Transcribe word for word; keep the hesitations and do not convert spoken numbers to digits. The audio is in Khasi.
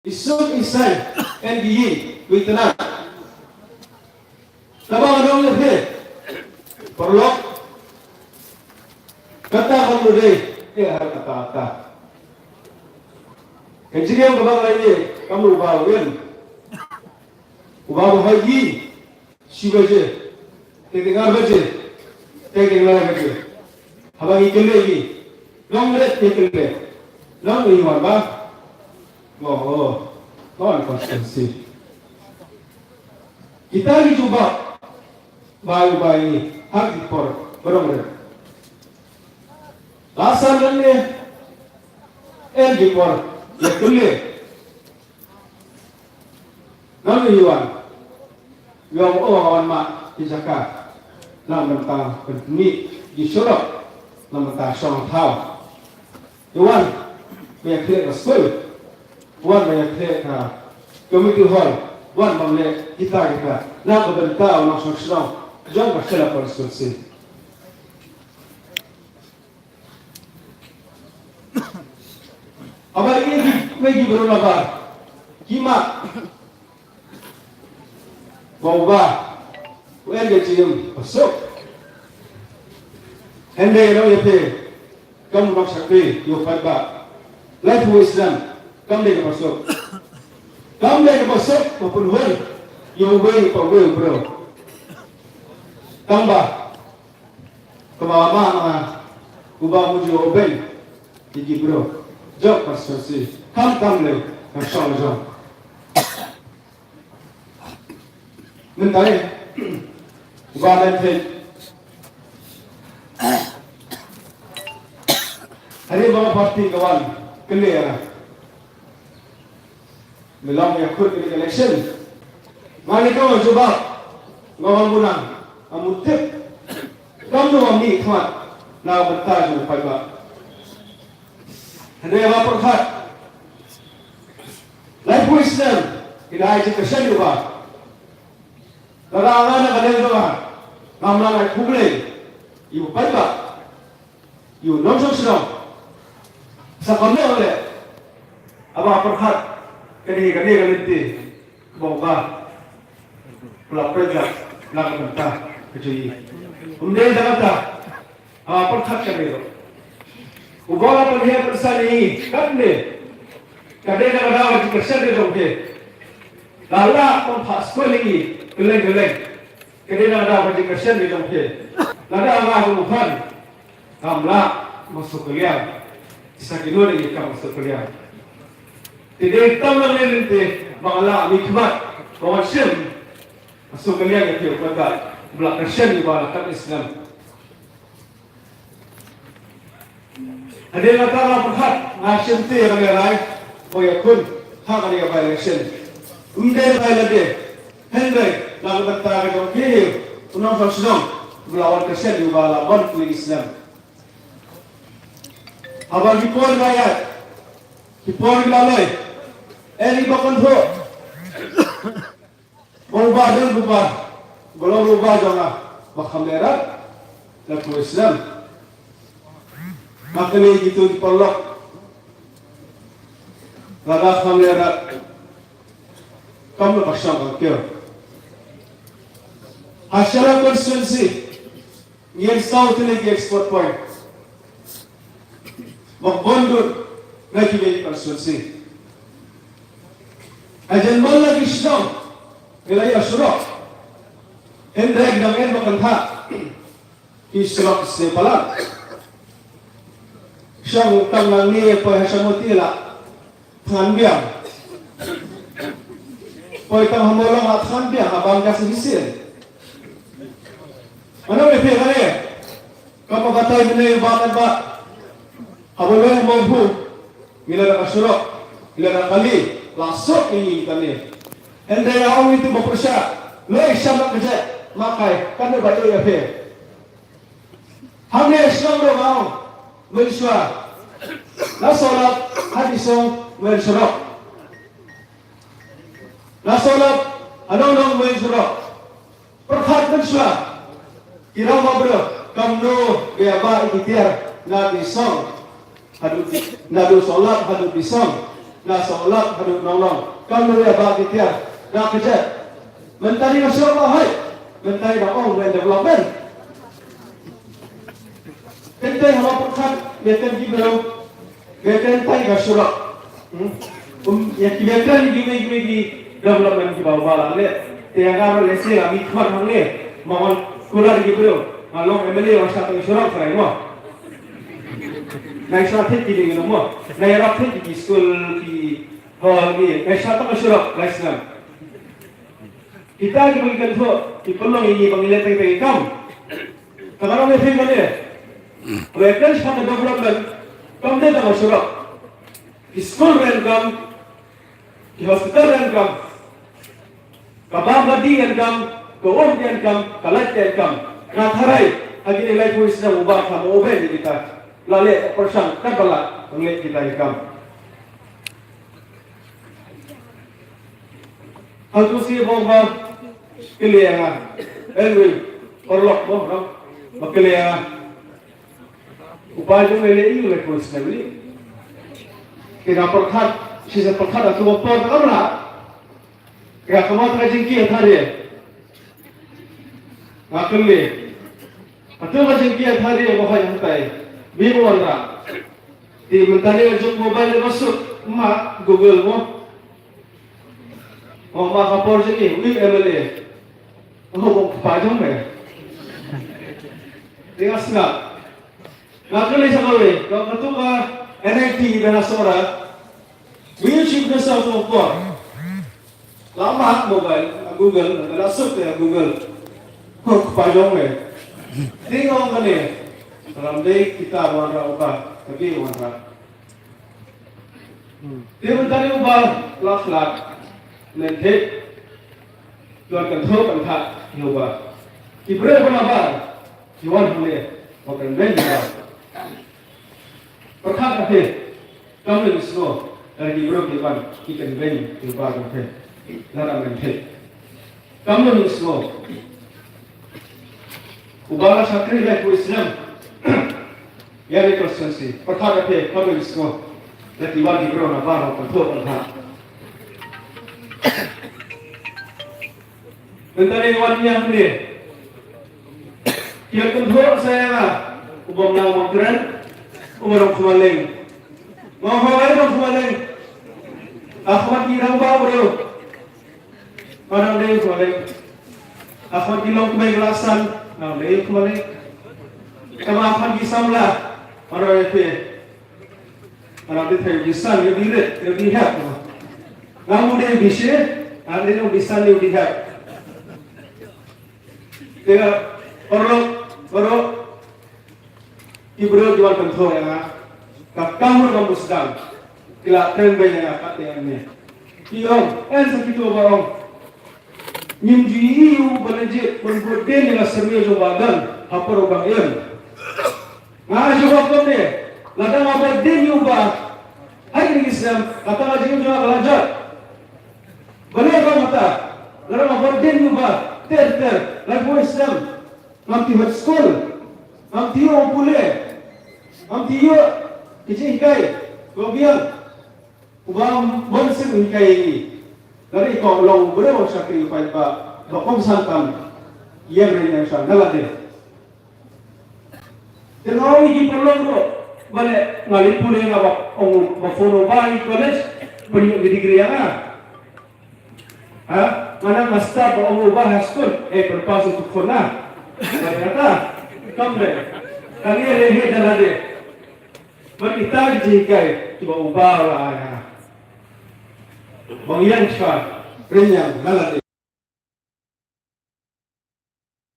I suk i saiñ, en ki ïing, ki tnat. Taba nga ong ïa phi, paralok, kata kam dei, eh, ha kata kata. Ka jingim kaba nga ïa, kam u ba u ïa. U ba u ha ïing, shi baje, te te ngar baje, te te ngar baje. Haba ngi kynle ngi, nongret ngi kynle. Nong ngi wan ba. Mo ho, non constituency. Kita ngi jubab, ba u ba ngi, ha ki por, ba nongret. La san ne, en ki por, ya kynle. Ngan ïa wan. Ïa wan ma ki jaka. Na mynta pynmih ki surok. Na mynta shong thaw. Ïa wan. Ba ïa khleh ka skul. Wan ba ïa khleh ka community hall. Wan ba leh kita kita. Na ka bynta u nongshong shnong jong ka Shella constituency. Haba ïa ki, ïa ki briew na bar ki mad ba u ba u en ka jingim ba suk. Hynrei ïa phi kam u nongshakri ïa u paidbah. Laiphew snem kam dei kaba suk. Kam dei kaba suk ba pynhun ïa uwei pa uwei u briew. Tang ba Kumba ma ma u ba mu ju oben ïa ki briew jong ka constituency. Kam kam lei ka shong jong. Mynta u ba lei te. Hari ba party ka wan kylli ïa nga. Me long ïa khut ïa ka election. Nga leh ka jubab. Nga wan bunan. Nga mut tip. Kam no mih khmat na ka bynta jong u paidbah. Hynrei ba pyrkhat. Laiphew snem. Ki la ai jingkyrshan ïa u ba. Lada nga na ka liang jong nga. Ngam lah ai khublei ïa u paidbah. Ïa u nongshong shnong. Sa kumno leh. Haba pyrkhat kane kane ka lynti. Kaba u ba. Pla pyrkhat na ka bynta ka jong ngi. Um dei da kata. Haba pyrkhat kane ruh. U ba la pynhiar pynsan ïa ngi. Katne. Ka dei na ka daw ka jingkyrshan ka jong phi. La lah ban phah skul ïa ngi. Kylleng kylleng. Ka dei na ka daw ka jingkyrshan ka jong phi. Lada nga jong u khan. Kam lah, ma suk kylliang. Sa kino de kam suk kylliang. Te dei tam lang lynti, ba nga lah mih khmat, ba wan shim. Ma suk kylliang ïa phi u paidbah, ba la kyrshan ïa u ba la kat Islam. Hadien nga tang la pyrkhat, nga shim te ïa kane rai, ba ïakhun, ha kane ka by-election. Um dei rai lade, hynrei, na ka bynta ka jong phi, u nongshong shnong, ba la wan kyrshan ïa u ba la wan plie Islam. Haba ki por ki la ïaid, ki por ki la leit, eh, ngi ba kynthoh. Ba u ba don u ba, ba long u ba jong nga, ba kham leh rat, la tu Islam. Nga kylli kito ki paralok, lada kham leh rat, kam da ba shong ka kiew. Ha Shella constituency, Ngin saw tylli ki export point. Ba bun dud na ki constituency. Hajan man la ki shnong, ngi la ïa surok. Hynrei dang en ba kan tha ki surok sne palat. Shong tang nangne poi ha Shyamoti la thngan biang. Poi tang ha Mawlong la thngan biang, ha Bam ka shisien. Mano me phi kane? Kam ka batai bine ba kan ba. Haba loi ha Mawphu. Ngi la da ka surok, ngi la da ka kali, la surok ngi kane. Hynrei ïa ong itu ba pyrshah. Loi sham ka jait, ma kai, kan ba ïa phi. Hangne shnong ruh nga ong, mynshuwa. Na Sawlap, ha Disong, myn surok. Na Sawlap, ha Nongnong, myn surok. Pyrkhat mynshuwa. Ki rangbah briew, kamno, ba ïa ba ïa ki tiar, na Disong. Haduh, naduh Sawlap, haduh Disong. Nga sawlak haduh nong nong. Kam lu ya ba ki tiar. Nga kejap. Mentari nga sawlak hai. Mentari dah ong wen development. Kenteng haba pyrkhat, ïa kren ki briew, ïa kren tai ka surok. Hmm? Um, ïa ki ïa kren ki mei ki mei ki development ki bau bala le. Te ïa nga ruh lehse la mih khmat hangne, ma wan kular ki briew, nga long M L A wan shah tang surok trai mo. Nai shah thik ki ding mo. Nai rap thik ki skul ki hall ki. Nai shah tang surok, lai snem. Kita ki bagi kan tu, ki pelong ini bagi leteng teng kam. Ka la ong ïa phi mynne. Haba kren shaphang development, kam dei tang ka surok. Ki skul ruh ym kam, ki hospital ruh ym kam, ka bam ka dih ym kam, ka um ym kam, ka light ym kam. Nga tharai ha kine laiphew snem u Bah Khamar u beh ïa kita. La leh pyrshang katba lah ban leh kita ym kam. Hato sngewbha ba kylli ïa nga. Elwin, paralok mo, no? Ba kylli ïa nga. U pa jong me leh ïa u leh konstabli. Ki nga pyrkhat, shisha pyrkhat hato ba por ka kamra. Ki nga khmat ka jingkit ha thari. Nga kylli. Hato ka jingkit ha thari ba hoi hangtai. Bi mo wanrah. Te mynta ne ka juk mobile ba suk ma Google mo. Mo ma ka por jong ngi, u M L A. Mo ko pa jong me. Te nga sngap. Nga kylli sa kawei, ka katu ka N I T ba na Sohra. Wi u chief minister of por. La ma mobile, a Google, la suk te a Google. Ko pa jong me. Ding ong kane. Ram dei kita wanrah uta, tapi wanrah. Te mynta ne uba lak lak. Nen thik. Tuan kan thok kan thak, ne uba. Ki briew ba na bar. Ki wan hangne. Ba kan ben uba. Pyrkhat ïa phi, kam lyngngoh, lada ki briew ki wan, ki kynbeiñ, ki bar jong phi. Lada men phi. Kam lyngngoh. U ba la shakri laiphew snem. Ïa ri constituency. Pyrkhat ïa phi, kam lyngngoh. Lada ki wan ki briew na bar, pyrkhat, pyrkhat. Mynta dei wan ïa hangne. Ki ïa kynthoh sa ïa nga. U bym nang ban kren. U ba dang khmat leng. Nga ong, hooid dang khmat leng. A khmat ki dang ba u dei. Nga dang dei khmat leng. A khmat ki long kmie la san. Nga dang dei khmat leng. Tangba a khmat ki samla. Nga dang dei phi. Nga dang dei thei u dei san, u dei rit, u dei hep. Nga mu dei u dei shi, nga dei u dei san, u dei hep. Te nga, paralok, paralok. Ki briew ki wan kynthoh ïa nga. Ka kam ruh kam sdang. Ki la kren beiñ ïa nga kat ïa nga ne. Ki ong, en sa kitu ba ong. Ngim ju ïohi ïa u ba la jied ban bud dien ïa la syrngiew jong u ba don ha por u ba im. Nga ïohi ba kumne, lada nga bud dien ïa u ba ha kine ki snem, kata ka jingim jong nga ka la jot. Balei ba kata, lada nga bud dien ïa u ba ter ter, laiphew snem, ngam tip high school, ngam tip ïoh u pule, ngam tip ïoh ki jinghikai, ko biang. Uba mon sien u hikai ïa ngi. Lada i kong long u briew shakri u paidbah ba kongsan tam. Ïeng rynïeng sha nga lade. Te nga ong ïa ki paralok ruh ba leh nga leit pule nga ba ong ba phone u ba i college pynïoh ki degree ïa nga. Ha? Nga nang nga start ba ong u ba high school eh pynpass u tu phone na. Ba ïa ta. Kam dei. Ka ngi re he da lade. Bad kita ki jinghikai kiba u Bah u la ai ha. Ba ngi ïeng shwa, rynïeng na lade.